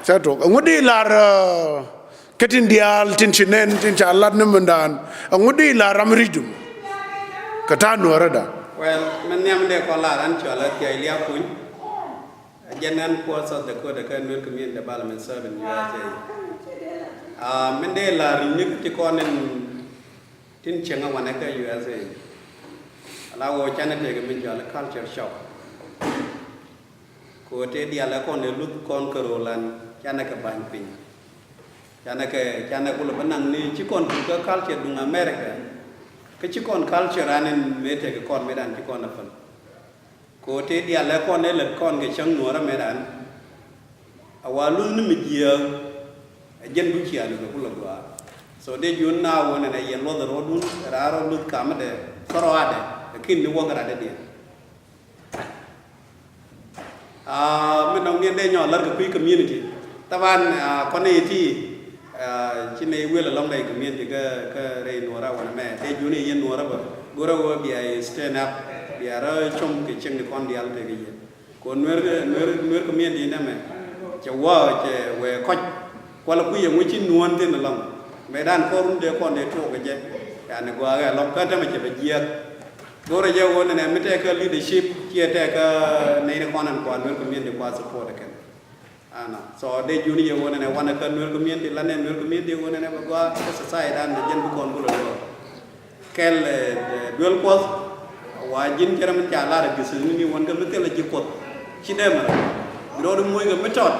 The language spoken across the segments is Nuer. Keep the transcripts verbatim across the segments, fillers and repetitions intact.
Kä tuɔk ɛŋu di lar kä tin diaal tin ci nɛn tin ca lat ni mindan, ɛŋu di lar ram ri̱cdum kä ta̱a̱ nuɔ̱ɔ̱räda. Well, min nhiam dee kɔn lar an cɔal a thia̱a̱c liak kuny. Jɛn an kuɔ South Dakota kä Nuer Community Development Service in U S A. Min dee lar ri̱cni kä ti kɔn in tin cieŋ a wanɛ kä U S A. Ala wä canɛ tëëkɛ min cɔal culture shock. Kɛ ɣöö tëë diaal ɛ kɔn ɛ luth kɔn kɛ ro̱o̱l an canɛ kɛ ba̱ny piny. Canɛ kɛ canɛ kulɛ bä naŋ ni ci kɔn tuk kä culture duŋ America. Kä ci kɔn culture an in mëë tëëkɛ kɔn mëë dan ci kɔn ɛ päl. Kɛ ɣöö tëë diaal ɛ kɔn ɛ lät kɔn kɛ cäŋ nuɔ̱ɔ̱rä mëë dan. A wa luth ni mi jiääk. Ɛ jɛn du ciaani kɛ kulɛ gua̱a̱r. So dee jun na wä nɛnɛ yɛn luɔth ɛ ruɔdun ɛ raar rɔ luth kamä dɛ kärɔadɛ. Ɛ kin ni wäk ɛ radɛ diɛn. Aa, mi nɔŋ niɛn dee nyɔk lär kɛ kui̱ community. Taban, aa, kɔn i̱ ti, aa, ci nɛy wi̱el ɛlɔ̱ŋ rɛy community kä, kä rɛy nuɔ̱ɔ̱rä wanɛ mɛ. Dee juni yɛn nuɔ̱ɔ̱rä bä. Go̱rä wä bia i̱ stand up, bia rä com kɛ cieŋ ni kɔn diaal tekɛ yɛ. Kɛ nuer, nuer, nuer community nɛmɛ. Cɛ wä, cɛ wee kɔc. Kualɛ kui̱ yɛ ŋuci nuɔ̱ɔ̱n thin ɛlɔ̱ŋ. Mɛ dan kɔr run dee kɔn dee tuɔɔk kɛ jɛ. Yani gua̱a̱k ɛlɔ̱ŋ kä tämɛ cɛ bɛ jiɛk. Go̱rɛ jɛ wä nɛnɛ mi tɛk kä leadership, ciɛ tɛk kä nɛy ni kɔn ɛn kua luel community kua support kɛn. Ana, so dee juni jɛ wä nɛnɛ wanɛ kä Nuer community, la nɛ Nuer community wä nɛnɛ bɛ gɔaa kä society dan jɛ jɛn bi kɔn bulɛ luɔr. Kɛl, eh, duel Kuɔth, wa ji̱n cɛ rɛ min ca lar ɛ gis ni mi wän kä mi thilɛ ji̱ Kuɔth. Ci dee mɛ rɛ. Bi rɔɔd moc kɛ mi tɔt,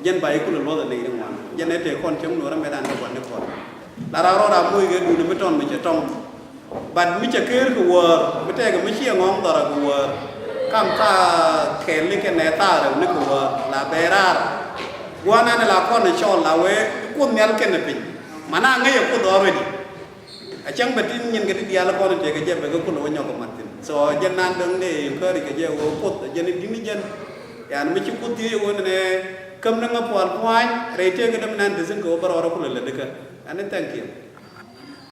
jɛn ba i̱ kulɛ luɔth ɛ nɛy ni ŋuan. Jɛn ɛ tëë kɔn cäŋ nuɔrä mɛ dan kɛ gua̱n ni kɔn. La ra rɔɔd a moc kɛ duni mi tɔn mi cɛ tɔŋ. But mi cɛ ker kɛ wäär, mi tɛkɛ mi ciɛ ŋɔŋ dhɔrä kɛ wäär. Kam ka kɛɛl ni kɛ nɛ thaarɛ ni kɛ wäär, la bɛ raar. Gua̱a̱r nan la kɔn cɔl la wee Kuoth Nhial kɛnɛ piny. Mana ŋäcɛ Kuoth already. A cäŋ bɛ tin nyin kɛ ti diaal kɔn tëë kɛ jɛ bɛ kɛ kulɛ wä nyɔk kɛ mat thin. So jɛ nan däŋ dee encourage kɛ jɛ wee Kuoth, jɛ ni di̱t ni jɛn. Yani mi ci Kuoth thiec wee nɛ käm ni ŋä pual pua̱ny, rɛy tëë kɛ däm nan ti thin kɛ wä bä rɔɔdä kulɛ lät dikä. Ani thank you.